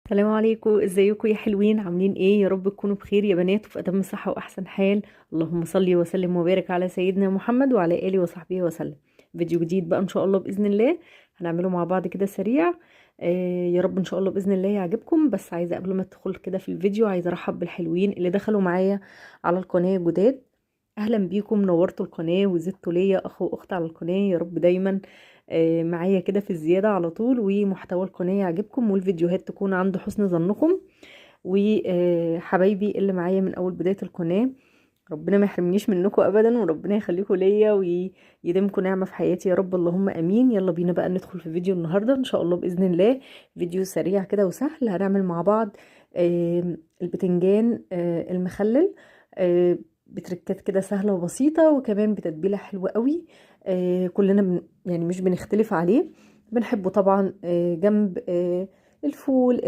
السلام عليكم، ازيكم يا حلوين؟ عاملين ايه؟ يا رب تكونوا بخير يا بنات وفي اتم صحة واحسن حال. اللهم صل وسلم وبارك على سيدنا محمد وعلى اله وصحبه وسلم. فيديو جديد بقى ان شاء الله باذن الله هنعمله مع بعض كده سريع. يا رب ان شاء الله باذن الله يعجبكم. بس عايزه قبل ما ادخل كده في الفيديو عايزه ارحب بالحلوين اللي دخلوا معايا على القناة جداد. اهلا بيكم، نورتوا القناة وزدتوا ليا اخ واخت على القناة. يا رب دايما معايا كده في الزيادة على طول، ومحتوى القناة يعجبكم والفيديوهات تكون عند حسن ظنكم. وحبايبي اللي معايا من اول بداية القناة، ربنا ما يحرمنيش منكم ابدا، وربنا يخليكم ليا ويديمكم نعمة في حياتي يا رب، اللهم امين. يلا بينا بقى ندخل في فيديو النهاردة ان شاء الله باذن الله. فيديو سريع كده وسهل، هنعمل مع بعض البتنجان المخلل بتركات كده سهلة وبسيطة، وكمان بتتبيلة حلوة قوي. كلنا يعني مش بنختلف عليه، بنحبه طبعا جنب الفول،